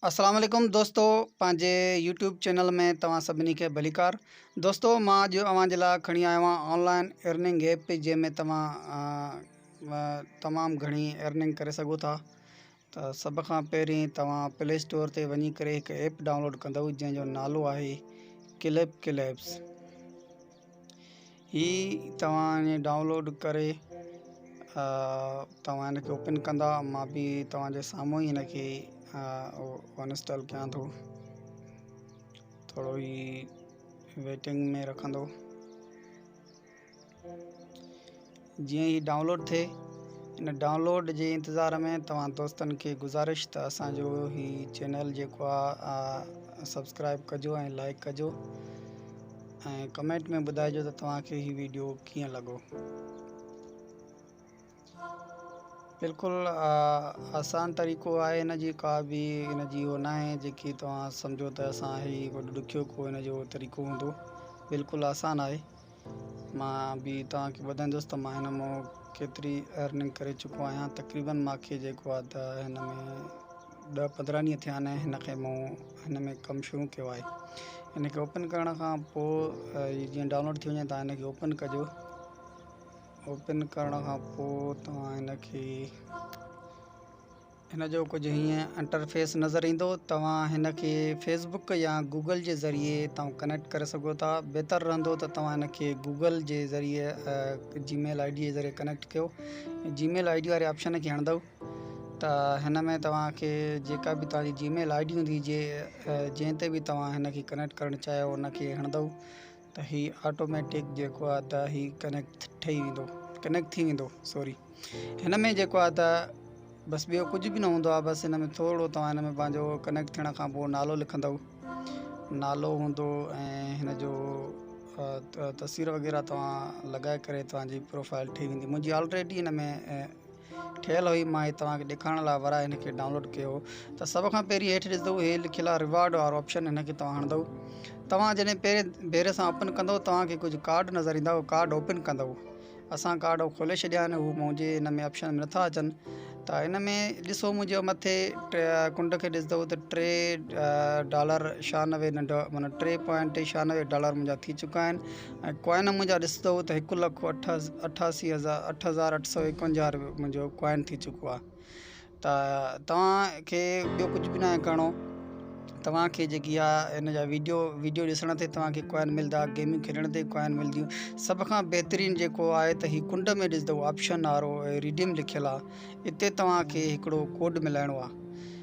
اسلام عليڪم دوستو پنهنجي يوٽيوب چينل ۾ توهان سڀني کي ڀليڪار دوستو مان اڄ اوهان جي لاء کڻي آيو آهيان آن لائن ارننگ ايپ جنهن ۾ توهان تمام گهڻي ارننگ ڪري سگهو ٿا ته سڀ کان پهرين توهان پلي اسٽور تي وڃي ڪري هڪ ايپ ڊائونلوڊ ڪندو جنهن جو نالو آهي ڪلپ ڪليپس هي توهان ائين ڊائونلوڊ ڪري توهان هن کي اوپن ڪندا مان به توهان جي سامهون ئي هن کي انسٽال ڪيان ٿو ٿورو هي ويٽنگ ۾ رکندو جيئن هي ڊائونلوڊ ٿئي ان ڊائونلوڊ جي انتظار ۾ توهان دوستن کي گذارش ته اسانجو هي چينل جيڪو آ سبسڪرائب ڪجو ۽ لائڪ ڪجو ۽ ڪمينٽ ۾ ٻڌائجو ته توهان کي هي ويڊيو ڪيئن لڳو. بلڪل آسان طريقو آهي هن جي ڪا به هن جي اهو ناهي جيڪي توهان سمجهو ته اسان هي وڏو ڏکيو ڪو هن جو طريقو هوندو بلڪل آسان آهي مان به توهان کي ٻڌائيندس ته مان هن مون ڪيتري ارننگ ڪري چڪو آهيان تقريبن مانکي جيڪو آهي ته هن ۾ ڏهه پندرهن ڏينهن ٿيا آهن هن کي مون هن ۾ ڪم شروع ڪيو آهي هن کي اوپن ڪرڻ کان پوء جيئن ڊائونلوڊ ٿي وڃي تان هن کي اوپن ڪجو اوپن ڪرڻ کان پوء توهان هن کي هن جو ڪجهه هيئن انٽرفيس نظر ايندو توهان هن کي فيسبڪ يا گوگل جي ذريعي توهان ڪنيڪٽ ڪري سگهو ٿا بهتر رهندو ته توهان هن کي گوگل جي ذريعي جي ميل I D جي ذريعي ڪنيڪٽ ڪيو جي ميل I D واري آپشن کي هڻندو ته هن ۾ توهان کي جيڪا به توهان جي جي ميل I D هوندي جي جنهن تي به توهان هن کي ڪنيڪٽ ڪرڻ چاهيو ان کي هڻندو ته هي آٽوميٽڪ جيڪو آهي ته هي ڪنيڪٽ ٺهي ويندو ڪنيڪٽ ٿي ويندو سوري هن ۾ جيڪو آهي ته بس ٻيو ڪجهه به نه هوندو آهي بس هن ۾ ٿورو توهان هن ۾ پنهنجو ڪنيڪٽ ٿيڻ کان پوء نالو لکندؤ نالو هوندو ۽ هن جو تصوير وغيره توهان لڳائي ڪري توهان جي پروفائل ٺهي ويندي منهنجي آلريڊي هن ۾ ٺهيل هئي مان هي توهان کي ڏيکارڻ لاء ورائي هن کي ڊائونلوڊ ڪيو ته سڀ کان پهرين هيٺ ڏسندو هي لکيل آهي ريوارڊ وارو آپشن هن کي توهان هڻندؤ توهان جڏهن پهرين ڀيري سان اوپن ڪندؤ توهان کي ڪجهه ڪارڊ نظر ايندا اهو ڪارڊ اوپن ڪندؤ اسان ڪارڊ کولي ڇڏيا آهن هو منهنجي هن ۾ آپشن ۾ نٿا اچن ته ان ۾ ڏسو منهنجو مٿي ڪنڊ کي ڏسندو ته ٽي ڊالر ڇهانوي ننڍ معنيٰ ٽي پوائنٽ ڇهانوي ڊالر منهنجا ٿي چڪا آهن ۽ ڪوائن منهنجا ڏسندو ته هڪ لک اٺ اٺاسي هزار 8851 روپيو منهنجو ڪوائن ٿي چڪو آهي ته توهان کي ٻيو ڪجهه به ناهي ڪرڻو توهان کي جيڪي آهي ان جا ويڊيو ويڊيو ڏسڻ تي توهان کي ڪوائن ملدا گيميون کيڏڻ تي ڪوائن ملديون سڀ کان بهترين جيڪو آهي ته هي ڪنڊ ۾ ڏسندو آپشن وارو ريڊيم لکيل آهي اتي توهان کي هڪڙو ڪوڊ ملائڻو آهي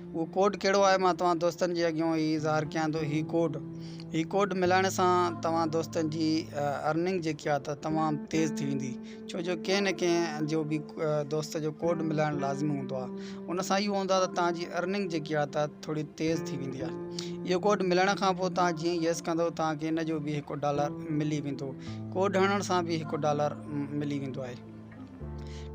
اهو ڪوڊ ڪهڙو آهي مان توهان دوستن جي اڳيان هي اظهار ڪيان ٿو هي ڪوڊ هي ڪوڊ ملائڻ سان توهان دوستن جي ارننگ جيڪي آهي ته تمام تيز ٿي ويندي ڇو جو ڪنهن نه ڪنهن جو به دوست جو ڪوڊ ملائڻ لازمي هوندو آهي ان سان اهو هوندو آهي ته توهان جي ارننگ جيڪي آهي ته ٿوري تيز ٿي ويندي آهي اهو ڪوڊ ملڻ کان پوء توهان جيئن يس ڪندو توهان کي ان جو به هڪ ڊالر ملي ويندو ڪوڊ هڻڻ سان به هڪ ڊالر ملي ويندو آهي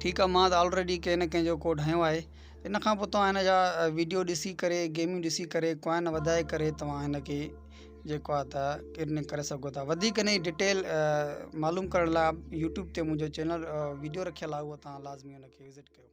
ٺيڪ آهي مان ته آلريڊي ڪنهن نه ڪنهن جو ڪوڊ هنيو آهي ان کان پوء توهان هن جا ويڊيو ڏسي ڪري گيميون ڏسي ڪري ڪوائن وڌائي ڪري توهان هن کي جيڪو آهي ته ارننگ ڪري سگهو ٿا وڌيڪ ان جي ڊيٽيل معلوم ڪرڻ لاء يوٽيوب تي منهنجو چينل ويڊيو رکيل آهي اهو توهان لازمي ان کي وزٽ ڪيو.